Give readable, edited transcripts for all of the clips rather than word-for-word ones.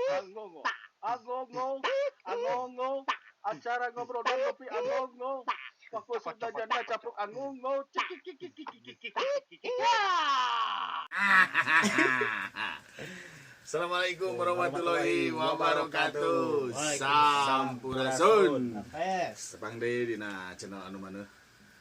Angongo, angongo, angongo, acara ngobrol dan kopi angongo. Fokus sudah janda capluk angongo. Cikikikikikikikikik. Assalamualaikum warahmatullahi wabarakatuh. Sampurasun. Rampes. Tepang deui dina channel anu mana?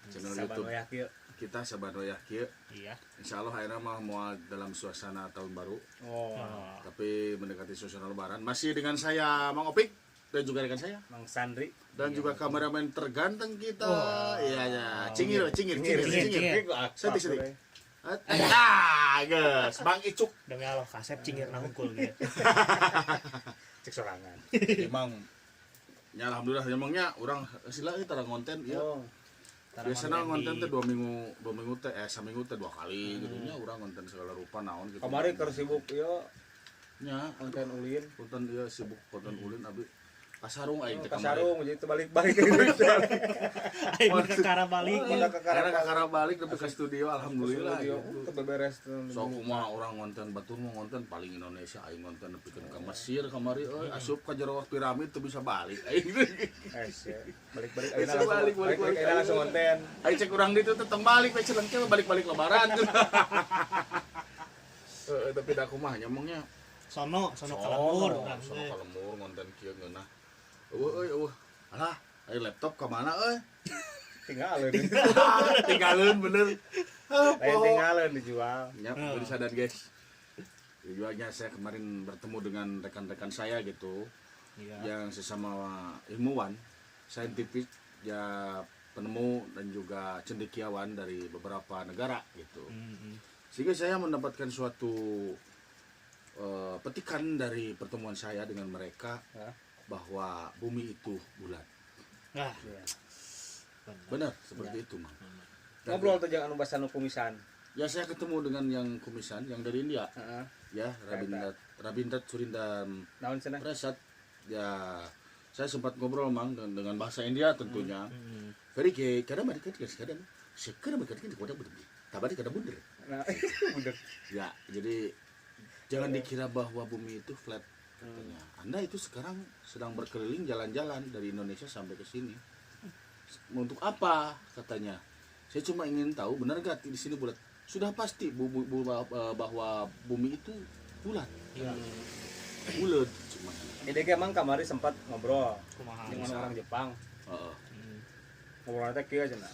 Channel Saban YouTube wayah kieu. kita saban wayah kieu. Iya. Insyaallah ayeuna mah moal dalam suasana tahun baru, Oh, tapi mendekati suasana lebaran. Masih dengan saya Mang Opik dan juga rekan saya Mang Sandri. Dan juga kameramen terganteng kita. Iya ya, cingir, cingir, cingir, Cingir, cingir. cingir. Sedih, sedih. Ah, geus, Bang Icuk. Demi Allah kasep cingir na hungkul gitu. Cek sorangan. Emang ya alhamdulillah emangnya urang sila euy tara ngonten ieu. Oh, Biasanya ngonten teh 2 minggu, 2 minggu teh, eh, seminggu teh dua kali gitu nya urang ngonten segala rupa naon gitu. Kamari keur sibuk ieu Nya, konten ulin. Konten ieu sibuk konten ulin abi kasarung aing teh Ka kamari. sarung jadi teu balik-balik ke Indonesia. Aing ke kakara balik. Mana ke Karena kakara balik nepi ka studio alhamdulillah studio gitu. teu beberes tuh. Sok kumaha urang ngonten batur mau ngonten paling Indonesia, aing ngonten nepikeun ka Mesir kamari euy, asup ka jero piramid teu bisa balik aing. Eh, sia. Balik-balik Bisa ayeuna langsung balik, balik, balik-balik balik. ayeuna langsung konten. Aing cek urang ditu teh tong balik we celengke balik-balik lebaran. Heeh, tapi da kumaha nya emangnya. Sono, sono ka lembur urang Sono teh. Ka lembur ngonten kieu ngeunah. Eueuh euy eueuh. Alah, ayo laptop ka mana euy? Tinggalin. Tinggalin bener. Ah, Lain poho. tinggalin dijual. Ya, pemirsa dan guys. Tujuannya saya kemarin bertemu dengan rekan-rekan saya gitu yang sesama ilmuwan, saintifik, ya penemu dan juga cendekiawan dari beberapa negara gitu. Sehingga saya mendapatkan suatu petikan dari pertemuan saya dengan mereka Hah? Bahwa bumi itu bulat. Nah, Iya. Benar, seperti itu, Mang. Ngobrol tuh jangan anu bahasa nu kumisan. Ya, saya ketemu dengan yang kumisan yang dari India, ya Rabindra Rabindra Surindam Naon cenah? Prasad. Ya, saya sempat ngobrol, Mang, dengan bahasa India tentunya. Very ke kada mereka kadang sekira mereka kita kota betul. Tabari kada bunder. Nah, bener. Ya, jadi jangan dikira bahwa bumi itu flat katanya. Anda itu sekarang sedang berkeliling jalan-jalan dari Indonesia sampai ke sini. Untuk apa katanya? Saya cuma ingin tahu benar gak di sini bulat. Sudah pasti bahwa bumi itu bulat. Iya. Bulat cuma. Jadi emang kamari sempat ngobrol Kumaha? dengan orang Jepang. Heeh. Ngobrol teh kieu cenah.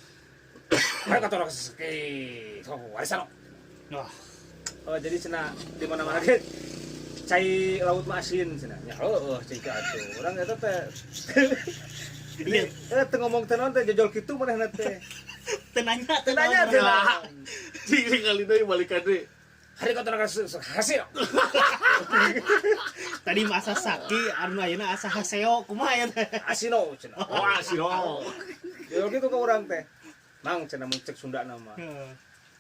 Mereka kata orang seki, so warisan. Wah, Oh, jadi cenah di mana-mana ge cai laut mah asin cenah. Ya heueuh cai ka atuh. Urang eta teh Iya. eh teu ngomong teh naon teh jojol kitu manehna teh. Teu nanya, Teu nanya teu teu nanya. Cing sekali deui balikan deui. Hari kata orang hasil. Tadi mah asa saki, anu ayeuna asa haseo, kumaha ya teh? Asino cenah. Oh, asino. Jojol kitu ke urang teh. Mang cenah mun cek Sunda nama. Heeh.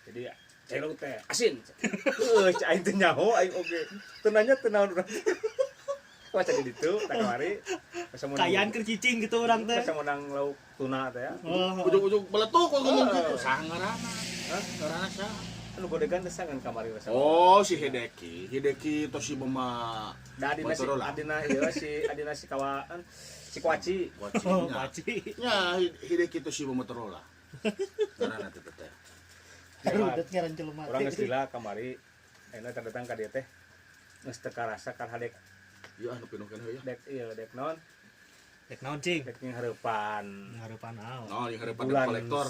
Jadi cai laut teh asin. Heueuh cai aing teu nyaho aing oge. Teu nanya teu naon urang. Wah cai di ditu tak kamari. Asa meunang- Kayaan keur cicing gitu urang teh. Asa meunang lauk tuna teh ya. Oh, Ujung-ujung beletuk kok ngomong gitu. Saha ngaranna? Hah? Ngaranna saha? Anu godegan teh sangan kamari we. Oh, si Hideki. Hideki Toshibama. Da adina si Motorola. Adina ieu si adina si kawaan si Kuaci. Oh, Wacinya. paci. Ya, Hideki Toshiba Motorola. Ngaranna teh teh. Rudet ngaran jelema Urang teh. geus lila kamari ayeuna teh datang ka dieu teh. Geus teu karasa kan hadek Iya, anu pinuh keneh ya. dek ieu dek naon? Dek naon cing? Dek nyanghareupan. Ngarepan naon? Oh, yang harapan Bulan kolektor.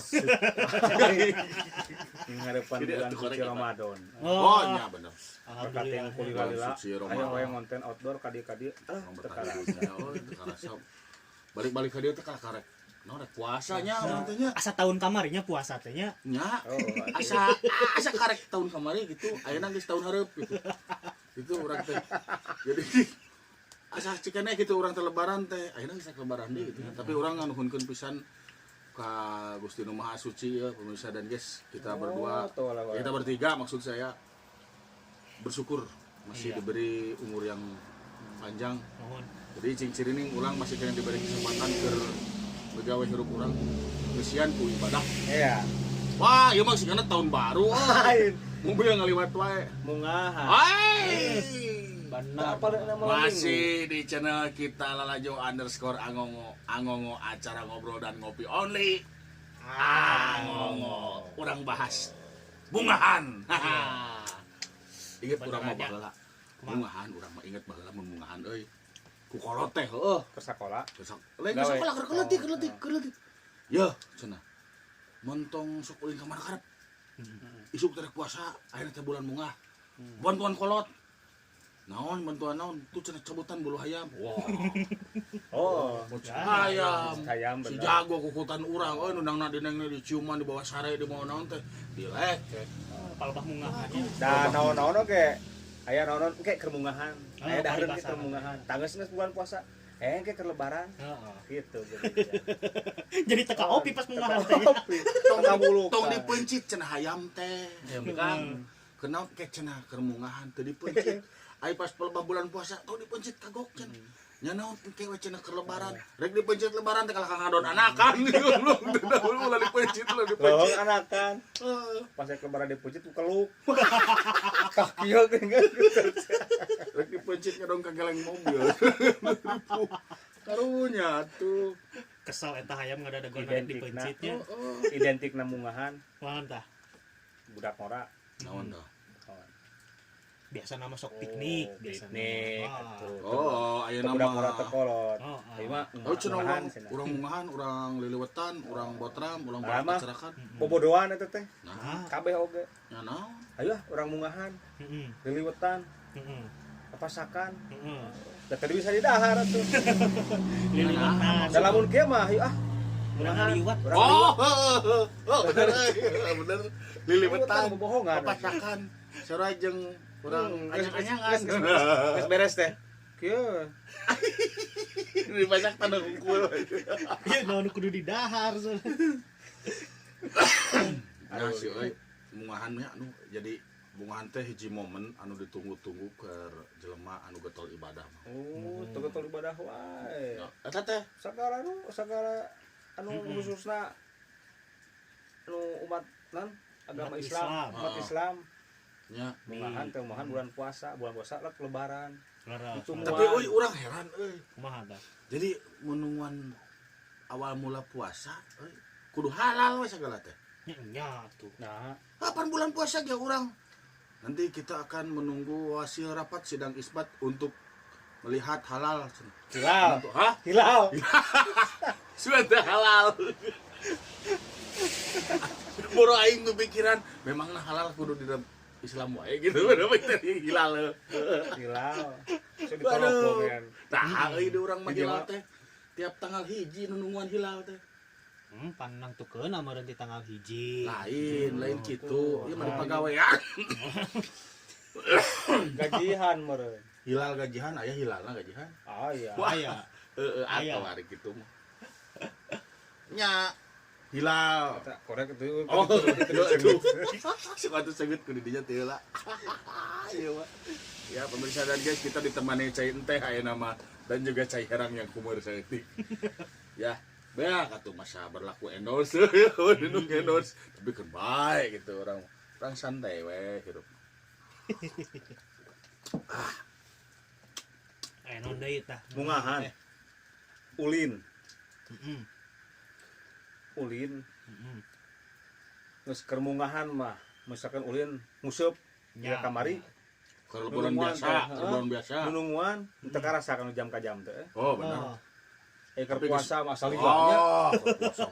Nyanghareupan Jadi bulan atuh korek suci eta. Ramadan. Oh, nya bener. Berkat yang Alhamdulillah. kulila-lila Bulan suci Ramadan. aya we ngonten outdoor ka dieu ka dieu. Ah, Orang teu bertahan karasa. hidupnya, oh, teu karasa. Balik-balik ka dieu teh karek. No, rek puasanya urang teh nya. Asa tahun kamarinya puasa teh nya. Nya. Oh, Asa asa karek tahun kamari gitu, ayeuna geus tahun hareup gitu. Itu urang teh. Jadi asa cikene gitu urang teh lebaran teh, ayeuna geus lebaran deui gitu. Tapi urang nganuhunkeun pisan ka Gusti Nu Maha Suci ya, pemirsa dan guys, kita Oh, berdua, tuh lah, kita bertiga maksud saya bersyukur masih diberi umur yang panjang. Mohon. Jadi cing cirining ulang masih kena diberi kesempatan ke begawe hirup urang ngeusian ku ibadah. Iya. Wah, ieu mah sigana tahun baru ah. Lain. Mobil ngaliwat wae. Mungahan. Hai. Benar. Apa nama malam minggu? Masih di channel kita Lalajo underscore Angongo. Angongo acara ngobrol dan ngopi only. Angongo. Urang bahas bungahan. Ingat urang mah baheula. Bungahan urang mah inget baheula mun bungahan euy. Ku kolot teh heueuh. Ke sekolah. Lain ke sekolah keur leutik keur leutik keur leutik. Yeuh cenah. Montong sok ulin ka mana karep. Isuk teh puasa, ayeuna teh bulan mungah. Bantuan kolot. Naon bantuan naon? Tuh cenah cabutan bulu hayam. Wah. Oh, hayam. Hayam Si bener. jago kukutan urang euy nundangna dinengna diciuman di bawah sare di bawah naon teh. Dilekek. Palebah mungahannya. Da naon-naon oge. Aya naon-naon engke keur mungahan. Aya Oh, dahareun ge paribasan. keur mungahan. Tanggeus geus bulan puasa. Eh engke keur lebaran. Heeh. Gitu jadi. Jadi teka opi pas mungahan teh. Tong bulu. Tong dipencit cenah hayam teh. Hayam Kang. Kenapa ke cenah keur mungahan teu dipencit. Ai pas pelebah bulan puasa tong dipencit kagok cenah. Nya naon engke we cenah keur lebaran. Rek dipencit lebaran teh kalah ka ngadon anakan. Goblok teu naon ulah dipencit ulah dipencit. Lohong anakan. Pas rek lebaran dipencit ku keluk. Kaki oge Rek dipencit ngadon ka geleng mobil. Karunya tuh. Kesal eta hayam ngadadagoan rek Identikna. dipencitnya. Identik na mungahan Naon tah? budak ngora. Naon dah? Biasa nama sok piknik, Oh, biasa. piknik. Ah. Atuh. Oh, aya Teu budak ngora nama. teu kolot. Oh, oh. Ieu mah Oh, cenah mungahan urang cenah. urang mungahan, urang liliwetan, urang botram, urang Nah, mah. bacerakan. Bobodoan eta teh. Nah, Ah, Kabeh oge. nya naon? Ayo ah urang mungahan, heeh. liliwetan, Heeh. papasakan. Heeh. Da teu bisa didahar atuh. Liliwetan. Da lamun kieu mah ayo ah. Urang Mungahan. ngaliwat. Urang Oh, heeh, oh, bener, euy. Bener. Liliwetan, bobohongan. papasakan. Sarua jeung urang anyang-anyangan. Geus beres teh. Kieu. Dipasak tanah hungkul. Ieu naon kudu didahar soalnya. Nah, si euy, mungahan nya anu jadi mungahan teh hiji momen anu ditunggu-tunggu keur jelema anu getol ibadah mah. Oh, teu ibadah wae. Eta teh Sagala nu sagala anu khususna anu umat nan agama Umat Islam, Islam. umat Ah. Islam. nya. Mungahan teh mungahan bulan puasa lek lebaran. Leres. Ditungguan. Tapi euy urang heran euy. Kumaha tah? Jadi menunguan awal mula puasa euy kudu halal we sagala teh. Nya nya tuh. Nah, Kapan bulan puasa ge urang? Nanti kita akan menunggu hasil rapat sidang isbat untuk melihat halal. hilal. Hah? Hilal. Sudah halal. Boro aing tuh pikiran memangna halal kudu di dalam Islam wae gitu. Bener tadi hilal. Hilal. So Waduh. ditolok kan. Tah euy di urang mah Di hilal mah. teh. Tiap tanggal hiji nununguan hilal teh. Panang tukeun meureun di tanggal hiji. Lain, lain kitu. Ieu mah di pagawean. Gajihan meureun. Hilal gajihan aya hilalna gajihan. Ah iya. Wah. Aya. Heeh, Aya. atau hari gitu mah. Nya hilal. Eta korek itu. Oh, itu. Sepatu sengit kudu dinya teh heula. Iya, Pak. Ya, pemirsa dan guys, kita ditemani cai enteh aya nama dan juga cai herang yang kumur saeutik. Ya, beak atuh masa berlaku endorse, nu endorse, tapi keur bae gitu orang. Orang santai we hidup. Aya naon deui tah? Mungahan. Ulin. Heeh. Ulin. Heeh. Geus keur mungahan mah, misalkan ulin nguseup Nya. ya kamari Keur bulan Nununguan biasa, teh, keur bulan biasa. nununguan teu karasa kana jam ka jam teh. Oh, benar. Oh. Eh keur Tapi puasa mah asal lilanya. Oh, keur puasa.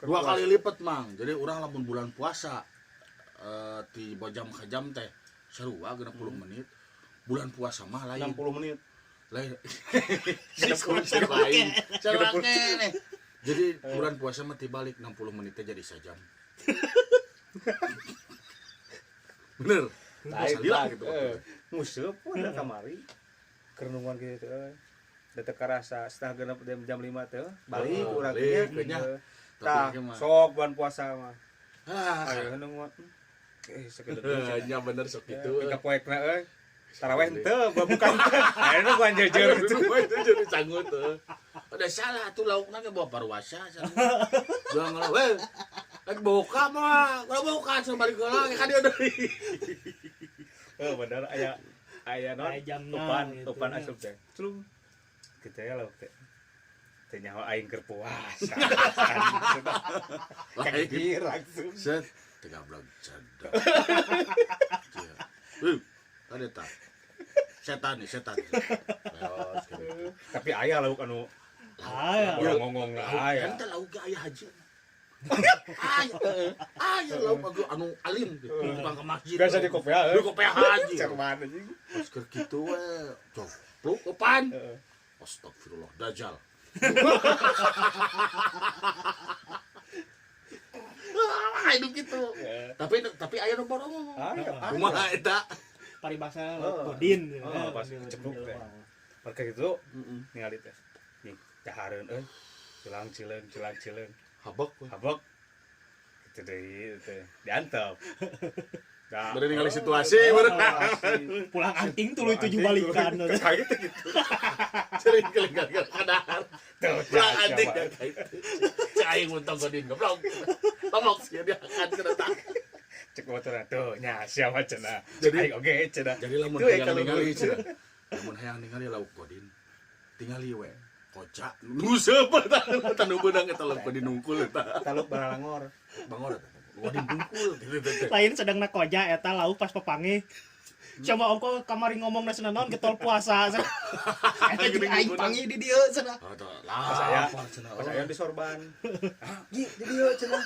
Dua kali lipat mang. Jadi orang lamun bulan puasa ti jam ke jam teh sarua 60 menit. Bulan puasa mah lain. 60 menit. Lain. Lain. Sarua keneh. Jadi bulan puasa mah tibalik 60 menit teh jadi sajam. Bener. Lain Lila lah gitu. gitu. Nguseup we da kamari. Keur nungguan kitu teh. Da teu karasa setengah genep jam 5 teh balik Oh, urang balik, teh nya. nya. Tapi Tah, ieu mah. sok bulan puasa mah. Ah, Ayo nungguan. Eh sakedeung. nya bener sok gitu. Gitu. Ka poekna euy. Taraweh henteu, gua bukan. Ayeuna gua jejer Aduh, itu jadi sanggup tuh. Udah salah tuh laukna ge bawa parwasa. Jangan weh. Rek buka mah, kalau buka cenah balik heula ka dieu deui. Oh, bener aya aya non Aya jamna topan gitu. topan asup teh. Celung. Kitu ya lauk teh. Teh nyaho aing keur puasa. Lain. Kagir langsung. Set, tegablog cadar. Hei, tadi tak. Setan nih, setan. Leos, gitu. Tapi aya lauk anu Aya. orang ngongong lah aya. Kan teh lauk ge aya haji. Aya, aya lauk anu anu alim gitu. Tukang ke masjid. Biasa di kopea. Di kopea haji. Cerman anjing. Pas keur kitu we, copluk eupan. Heeh. Astagfirullah, dajjal. Ah, hidup gitu. Tapi aya nu borong. Aya. Kumaha eta? Paribasa Oh. godin. Oh, pas kecepluk teh. Mereka gitu ningali teh. Nih, dahareun euy. Cilang cileung cilang cileung. Habok we. Habok. Gitu deui teh. Diantep. Dah. Bari ningali situasi, bari. Pulang anting tuluy tujuh balikan. Kayak gitu gitu. Sering keling-keling kadahar. Tuh, Pulang anting siapa? Cek aing untung godin goblok. Tolong sih dia akan kena tak. Cek motorna tuh nya siapa cenah. Jadi- Jadi aing oge cenah. Jadi lamun Itu ya hayang kalau ningali gua. cenah. Lamun hayang ningali lauk godin. Tingali we. Kocak. Nu seupeut tah nu beunang eta lauk godin nungkul eta. Taluk balalangor. Bangor eta. Godin nungkul gitu teh. Lain sedang na koja eta lauk pas papangi. Coba ongko kamari ngomong na naon getol puasa. Eta jeung aing pangi di dieu cenah. Oh, tuh, Pas aya, lapar cenah. pas aya di sorban. Ah, Ji, di dieu cenah.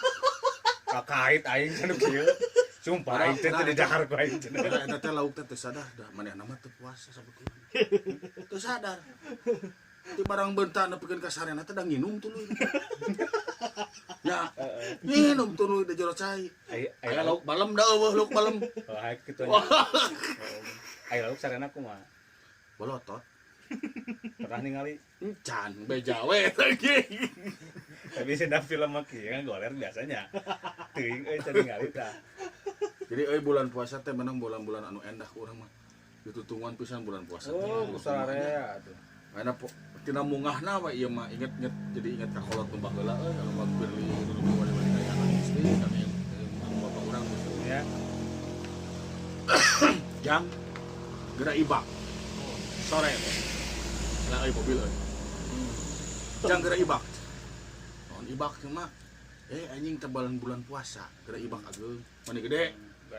Kakait aing cenah kieu. Sumpah aing teh teu didahar ku aing cenah. Eta eta teh lauk teh teu sadar dah manehna mah teu puasa sabetulna. Teu sadar. Ti barang bentak nepikeun ka sarena teh da nginum tuluy. Ya, nginum tuluy da jero cai. Ai Aya lauk balem da eueuh lauk balem. Oh, ai kitu nya. Ai lauk sarena kumaha? Bolotot. Pernah ningali Encan beja we lagi. tapi dina film mah kieu kan goler biasanya. Teuing euy teu ningali tah. Jadi euy bulan puasa teh menang bulan-bulan anu endah urang mah. Ditutungguan pisan bulan puasa teh. Oh, kusararea atuh. Ayeuna tina mungahna we ieu mah inget-inget jadi inget ka kolot nu baheula euy anu mah Firly nu wali-wali kaya istri kami anu bapak urang gitu. Ya. Jang geura ibak. Sore teh. Lah euy mobil euy. Jang geura ibak. Naon ibak teh mah? Eh anjing tebalan bulan puasa, geura ibak ageung. Mani gede.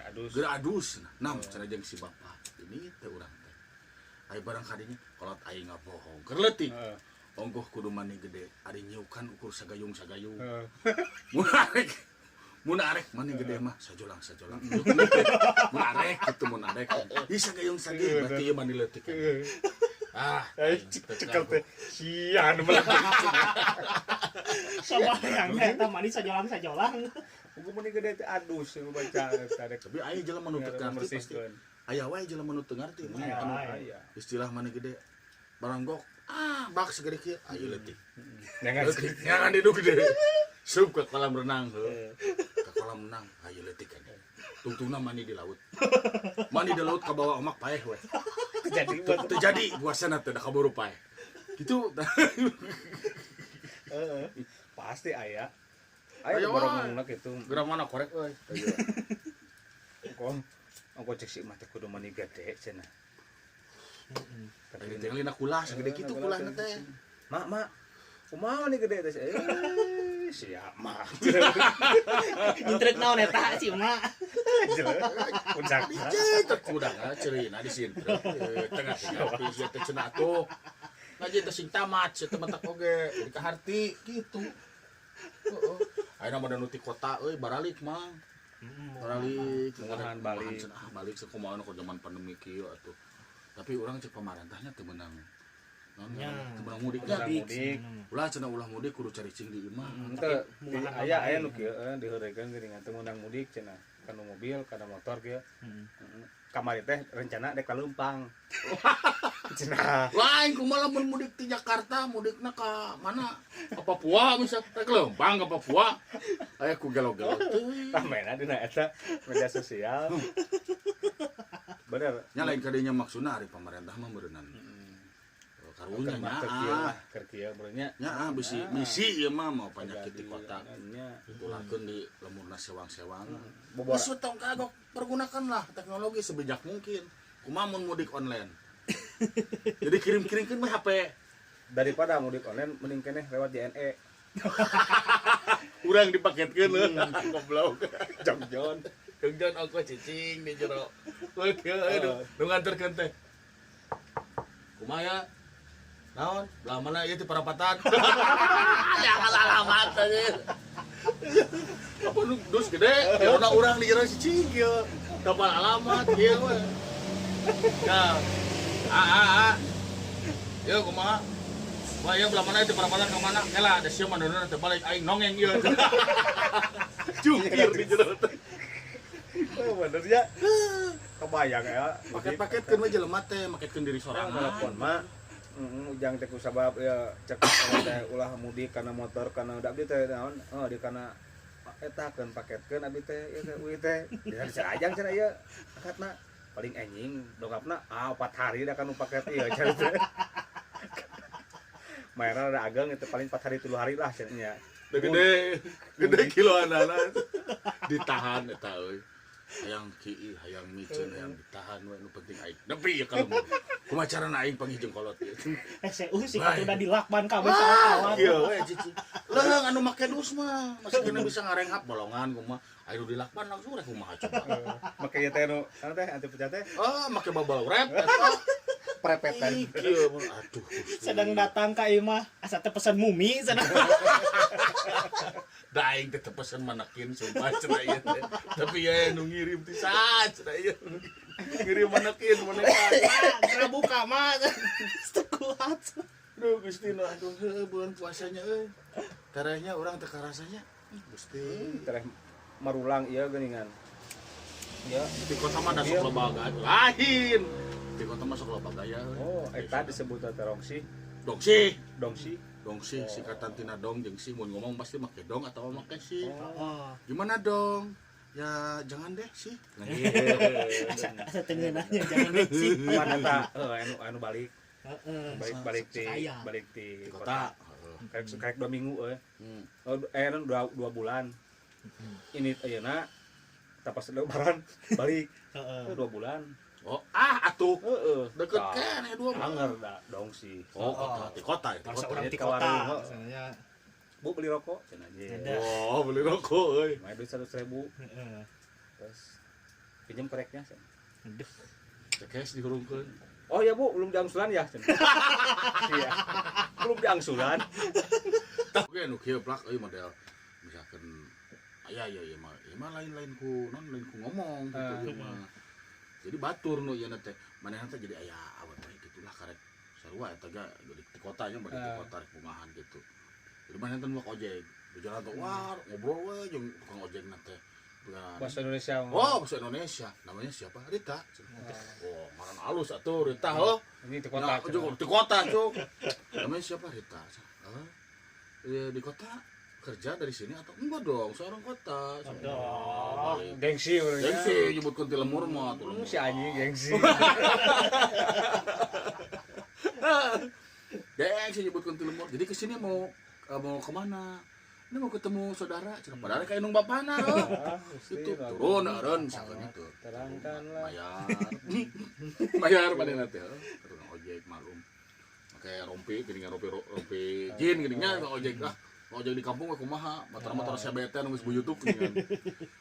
Adus. Geura adus. Nam cenah jeung si bapak. Ini teh urang teh. Aya barang kadinya kolot aing ngabohong. Keur leutik. Heeh. Ongkoh kudu mani gede, ari nyiukan ukur sagayung-sagayung. Heeh. Mun arek mun arek mani gede mah sajolang sajolang. Mun arek kitu mun arek. Ih sagayung sagayung berarti ieu mani leutik. Ah, Ai cekel teh. Sia anu belah. Sabayang eta mani sajolang-sajolang. Ugu meni gede teh adus nu baca eta dek. Tapi aya jelema nu teu ngarti pasti. Aya wae jelema nu teu ngarti mah anu Aya. istilah mani gede. Baranggok ah bak segede kieu aya leutik. Jangan Leutik nyangan di nu gede. Sup ke kolam renang heuh. Ke kolam renang aya leutik kan. Tungtungna mandi di laut. Mandi di laut ka bawa omak paeh we. jadi buat Teu jadi puasana teh da kaburu paeh. Gitu. heeh. Pasti aya. Aya Aya wae. borongna kitu. Geura mana korek euy. Kok ongko cek si mah teh kudu mani gede cenah. Tapi tinggal lina kulah segede kitu kulahna teh. Mak, mak. Kumaha mani gede teh? Eh, siap mah. Nyintrek naon eta si emak. Puncak. Dicet kuda ceurina di sintrek tengah tinggal sia teh cenah atuh. Ngaji teh sing tamat sia teh mentak oge jadi kaharti gitu. Heeh. Ayeuna mah da nu ti kota euy baralik mah. Baralik Mungahan balik. Ah balik sakumaha nu zaman pandemi kieu atuh. Tapi urang cek pamarentahnya teu meunang. Naon Nya. teu meunang mudik nya. Meunang mudik. Ulah cenah ulah mudik kudu caricing di imah. Henteu mungahan aya aya balik. nu kieu diheureuykeun geuningan teu meunang mudik cenah. Kana mobil, kana motor kieu. Heeh. Kamari teh rencana dek ka Leumpang. Cenah. Lain kumaha lamun mudik ti Jakarta, mudikna ka mana? Ka Papua misal, rek Leumpang ka Papua. Aya ku gelo-gelo teuing. Ramena dina eta media sosial. Bener. Nya lain kadinya maksudna ari pamarentah mah meureunnan. Karunya Keur mah nya. keur kieu lah, keur kieu beurnya. Nya ah bisi misi ieu mah mau penyakit di kota. Nya. Tulakeun di lemurna sewang-sewang. Bobora. Geus tong kagok, pergunakanlah teknologi sebijak mungkin. Kumaha mun mudik online. Jadi kirim-kirimkeun mah HP. Daripada mudik online mending keneh lewat JNE. Urang dipaketkeun leuh. Goblok. Jongjon. Jongjon ongko cicing di jero. Wah, kieu aduh, nu nganterkeun teh. Kumaha ya? Naon? Belah mana ieu ti parapatan? Ya alamat anjir. Apa nu dus gede, jerona urang di jero cicing kieu. Kapal alamat kieu we. Ya. A a a. Yo kumaha? Wah, ieu belah mana ieu ti parapatan ka mana? Kela da sia mah teh balik aing nongeng ieu. Jungkir di jero teh. Oh, bener ya. Kebayang ya. Paket-paketkeun we jelema teh, maketkeun diri sorangan. Telepon mah. Heeh, ujang teh ku sabab ya cek teh ulah mudik kana motor kana udah abdi teh naon? Oh, di kana eta keun paketkeun abdi teh ieu teh uih teh. Di ajang cenah ieu akatna paling enjing dongkapna ah 4 hari da kanu paket ieu cenah teh. Mainan ada ageng itu paling 4 hari 3 hari lah cenah nya. Gede, gede kiloanana. Ditahan eta euy. Hayang kii, hayang miceun, hayang ditahan we nu penting aing. Nepi ya kalau kumaha carana aing panggih jeung kolot ieu. SU sih udah dilakban kabeh sama kawan. Iya we cici. Leuheung anu make dus mah, masih kena bisa ngarenghap bolongan kumaha. Ayo dilakban langsung rek kumaha coba. Make ieu teh nu anu teh anti pecah teh Ah, make bubble wrap eta. prepetan. Kieu mah aduh. Gusti. Sedang datang ka imah, asa teh pesan mumi cenah. Da aing teh teu pesen manekin sumpah cenah ieu teh. Tapi ya nu ngirim teh saha cenah ieu. Ngirim manekin boneka. Geura buka mah. Teu kuat. Aduh Gusti nu aduh heueuh bulan puasanya euy. Tarehnya urang teu karasanya. Ih, Gusti. Tereh marulang ieu geuningan. Ya. Di kota mah da sok loba gaya. Lain. Di kota mah sok loba gaya euy. Oh, eta disebut teh rongsi, Dongsi. dongsi. Dongsi singkatan tina dong jeung si mun ngomong pasti make dong atau make si. Oh, Gimana dong? Ya jangan deh sih. Nah, asa teu ngeunahnya jangan deh sih. Kapan eta heuh anu anu balik, Heeh. balik balik ti Saya. balik ti Di kota. Kayak kayak 2 minggu euy. Hmm. Oh, 2 bulan. Ini ayeuna tah pas lebaran balik. Heeh. 2 bulan. Oh, ah atuh. Heeh. Deket Tah, keneh dua bulan. Anger da dongsi. Oh, kota, di kota ya, di Masa kota. urang ti Ke warung, kota. heeh. Misalnya. Bu beli rokok cenah aja. Ada. Oh, beli rokok euy. Main duit 100.000 Heeh. terus pinjam koreknya cenah. Aduh. Cash dihurungkeun. Oh ya Bu, belum diangsulan ya? Cenah. Iya. Belum diangsulan. Oke, nu kieu plak euy model misalkan aya ya ieu mah ieu mah lain-lain ku non lain ku ngomong gitu ieu mah. Jadi batur nu ieu teh manehna teh jadi aya awewe gitulah karek sarua eta ge di kota nya bari di kota rek kumahan gitu. Jadi manehna teh nu ojek di jalan teh wah ngobrol we jeung tukang ojekna teh. Bahasa Indonesia. Oh, bahasa Indonesia. Namanya siapa? Rita. Oh, ngaran halus atuh Rita heuh. Ini di kota. Nah, cuk, di kota, cuk. Namanya siapa Rita? Hah? Ya, di kota kerja dari sini atau enggak dong, saya orang kota. Aduh. Balik. Gengsi urangnya. Gengsi nyebutkeun ti lemur mah, tuh lemur. Si anjing gengsi. Gengsi nyebutkeun ti lemur. Jadi kesini mau mau kemana? Ini mau ketemu saudara, cenah padahal ka indung bapana heuh. Ah, Gusti, Itu lagu. turun eureun misalkan itu. Terangkanlah. Bayar. Bayar manehna teh. Tukang ojek malum. Make rompi geuningan rompi rompi jin geuningan tukang ojek lah. Tukang ojek di kampung we kumaha, motor-motor CBT nu geus buyutuk geuningan.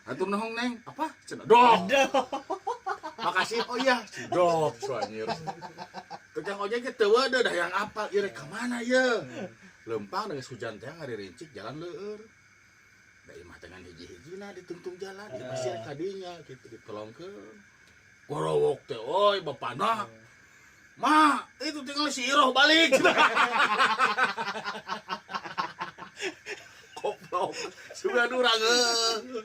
Atur nahong neng, apa? Cenah. Doh. Makasih. Oh iya, doh anjir. Tukang ojek ge teu weudeuh dah yang apa ieu rek ka mana ieu? Lempang geus hujan teh ngarincik jalan leueur. Da imah dengan hiji-hijina ditungtung jalan, ieu pasti rek kadinya gitu ditolongkeun. Gorowok teh oi bapana. Ma, itu tinggal si Iroh balik. Goblok. Sudah urang eueuh.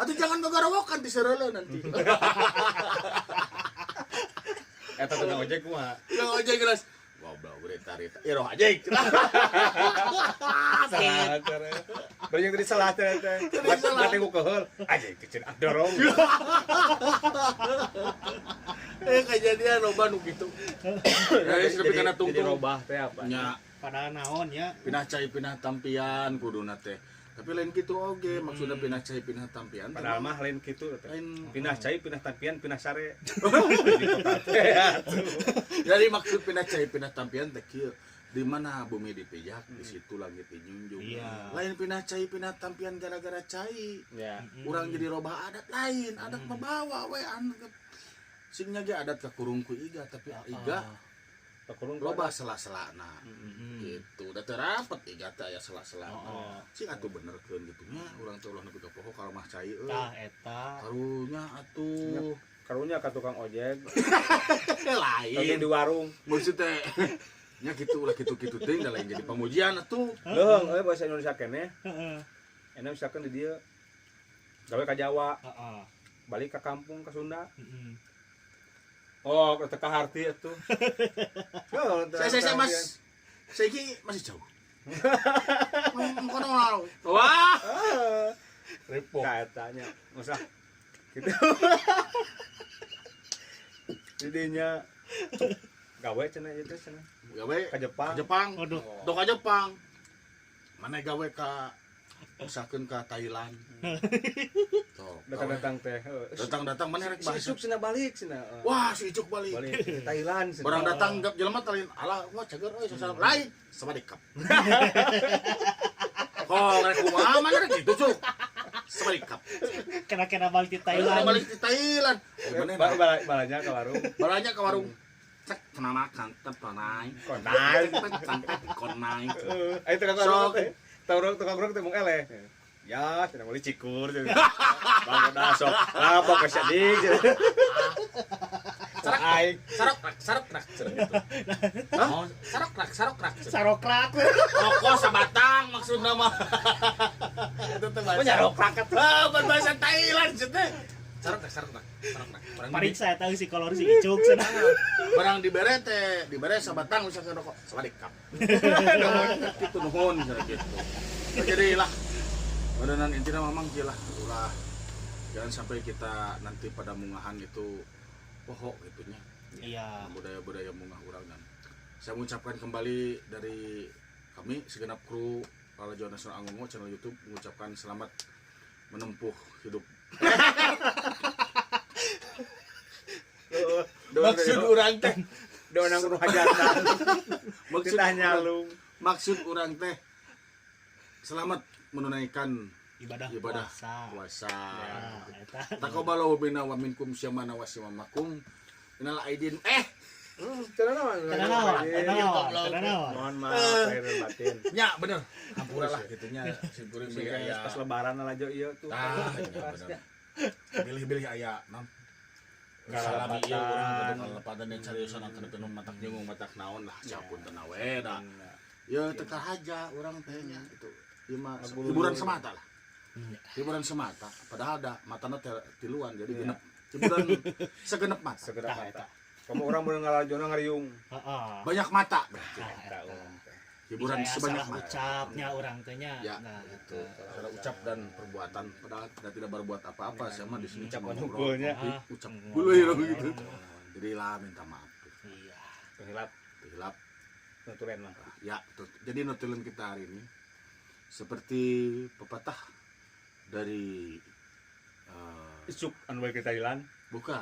Atuh jangan gogorowokan di sereuleuh nanti. Eta tukang ojek kumaha? Yang ojek geus goblok Rita Rita Iroh ojek. Salah cara. Bari yang tadi salah teh teh. Jadi salah. Teh ku keheul. Anjing teh cenah dorong. Eh kejadian loba nu kitu. Jadi tapi kana Jadi tungtung. robah teh apa? Nya Padahal naon ya. pinah cai pinah tampian kuduna teh. Tapi lain kitu oge, maksudnya pinah cai pinah tampian. Teh Padahal mah lain kitu teh. Lain. Pindah cai, pindah tampian, pindah sare. Di kota teh. Jadi maksud pindah cai pinah tampian teh kieu. Di mana bumi dipijak, di situ langit dijunjung. Iya. Lain pindah cai pinah tampian gara-gara cai. Ya. Urang jadi robah adat lain, adat membawa we anu sing nya ge adat kakurung ku iga, tapi iga Pakurung loba sela-selana. Heeh. Gitu. Da teu rapet iga teh aya sela-selana. Heeh. Sing atuh benerkeun gitu nya, urang teh ulah nepi ka poho ka rumah cai euy. Tah eta. Karunya atuh. Karunya ka tukang ojek, Lain. tapi di warung. Maksudnya nya gitu ulah gitu-gitu teuing da lain jadi pamujian atuh. Leuheung euy bahasa Indonesia keneh. Heeh. Enak misalkan di dieu gawe ka Jawa, Heeh. balik ke kampung ke Sunda. Heeh. Oh, teu kaharti atuh. Oh, Saya Mas. Saya iki masih jauh. Kono lalu. Wah, repot. Katanya, usah gitu. Jadinya gawe cenah ieu teh cenah Gawe ka Jepang. ka Jepang. Waduh. Dok ka Jepang. Mana gawe ka usahakeun ka Thailand. Tuh, Datang-datang teh. Heuh. datang-datang mana rek Si bahasa. Icuk cenah balik cenah. Wah, si Icuk balik. Balik ke Thailand cenah. Orang datang gap jelema teh lain. Alah, wah cager euy sasalam lain. Sawadikap. Oh, rek kumaha mana rek kitu, Cuk. Sawadikap. Kena-kena balik di Thailand. Thailand. Balik di Thailand. Eh, mana Balanya ke warung. Balanya ke warung. Cek kena makan tepanai. Konai. Konai. Ayo tukang Sok. warung teh. Tukang tukang warung teh mung eleh. Ya, cenah meuli cikur cenah. Bang udah sok. Lah pokok sedih cenah. Sarok Aing sarok rak sarok rak cenah gitu. Oh, sarok rak sarok rak. cenah. Sarokrak. Rokok sabatang maksudna mah. Itu teh bahasa. Punya rokrak atuh. Ah, bahasa Thailand cenah. Sarok rak sarok rak sarok rak. Barang di- Pariksa eta si kolor si Icuk cenah. Barang dibere teh, dibere sabatang misalkan rokok, sawadikap. Gitu nuhun cenah gitu. Jadi lah Badanan intinya memang lah ulah jangan sampai kita nanti pada mungahan itu poho gitunya Iya. budaya-budaya mungah urang dan saya mengucapkan kembali dari kami segenap kru Lalajo Nasional Angongo channel YouTube mengucapkan selamat menempuh hidup. Maksud urang teh Doang kudu hajatan. maksud Kita urang, nyalung. maksud urang teh selamat menunaikan Ibadah ibadah puasa. puasa. Nah, eta. Taqabbalallahu minna wa minkum syamana wa syamamakum. Minal aidin. Eh, Cenah naon? Cenah naon? Cenah naon? Cenah naon? Mohon maaf lahir dan batin. nya bener. Hampura lah gitunya. Simkuring Sing bilih aya. pas lebaran lah jo ieu tuh. Tah, nya bener. Bilih-bilih aya nam. Salami ieu urang kudu kalepatan yang seriusan antara penuh matak jeung matak naon lah siapun teu we da. Ya teu haja urang teh nya itu. Ieu mah hiburan semata lah. Hiburan semata, padahal da matana teh tiluan jadi genep. Hiburan segenep mata. Segera Tah, mata. eta. Kamu orang mun ngalajona ngariung. Heeh. Banyak mata berarti. Nah, Eta eta. urang teh. Hiburan Bisa ya sebanyak salah mata. ucapnya urang teh nya. Ya, Nah, itu. Salah ucap dan perbuatan padahal kita tidak berbuat apa-apa saya mah di sini Ucapan cuma ngobrol. hukulnya. Ah. Ucap dulu ya gitu. Jadi lah minta maaf. Iya. Hilap Hilap. nutulen mah. Ya, tuh. Jadi notulen kita hari ini seperti pepatah dari Isuk anu balik ke Thailand. bukan.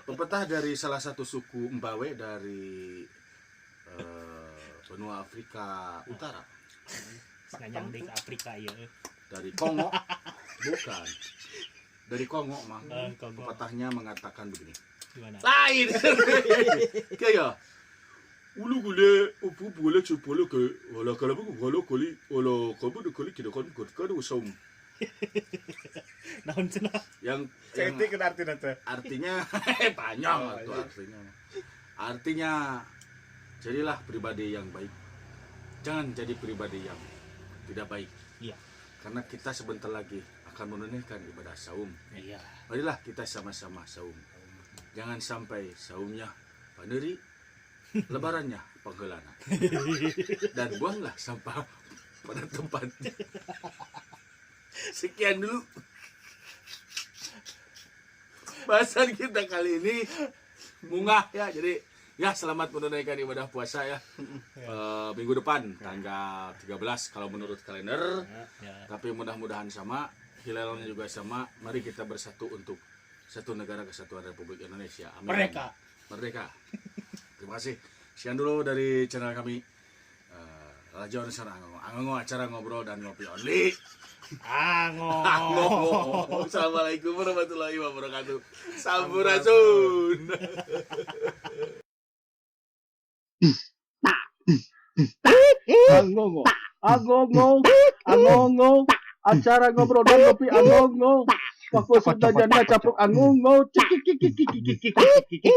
Pepatah dari salah satu suku Mbawe dari benua Afrika Utara, Nganyang deui ke Afrika ieu. dari Kongo. Bukan. Dari Kongo, Mang. Eh, Kongo. Pepatahnya mengatakan begini. Gimana? Lain. Kayak ulu gule upu gule cupolo ke wala kalabu wala koli wala kabu de koli kida kon kot kadu som. Naon cenah? Yang yang Cetik kan artinya teh. artinya panjang Oh, itu iya. artinya. Artinya jadilah pribadi yang baik. Jangan jadi pribadi yang tidak baik. Iya. Karena kita sebentar lagi akan menunaikan ibadah saum. Iya. Marilah kita sama-sama saum. Jangan sampai saumnya paneri, lebarannya penggelana. Dan buanglah sampah Pada tempatnya. Sekian dulu bahasan kita kali ini, mungah ya. Jadi ya, selamat menunaikan ibadah puasa ya. Minggu depan tanggal 13 kalau menurut kalender. Tapi mudah-mudahan sama, hilalnya juga sama. Mari kita bersatu untuk satu negara kesatuan Republik Indonesia. Amin. Merdeka. Merdeka. Terima kasih. Sekian dulu dari channel kami. Raja Onesar Angongo. Angongo, acara ngobrol dan ngopi only. Ango. Angongo. Assalamualaikum warahmatullahi wabarakatuh. Sampurasun. Angongo, angongo, angongo, acara ngobrol dan ngopi angongo. Waktu sudah janda capluk angongo, cik cik cik cik cik cik cik cik.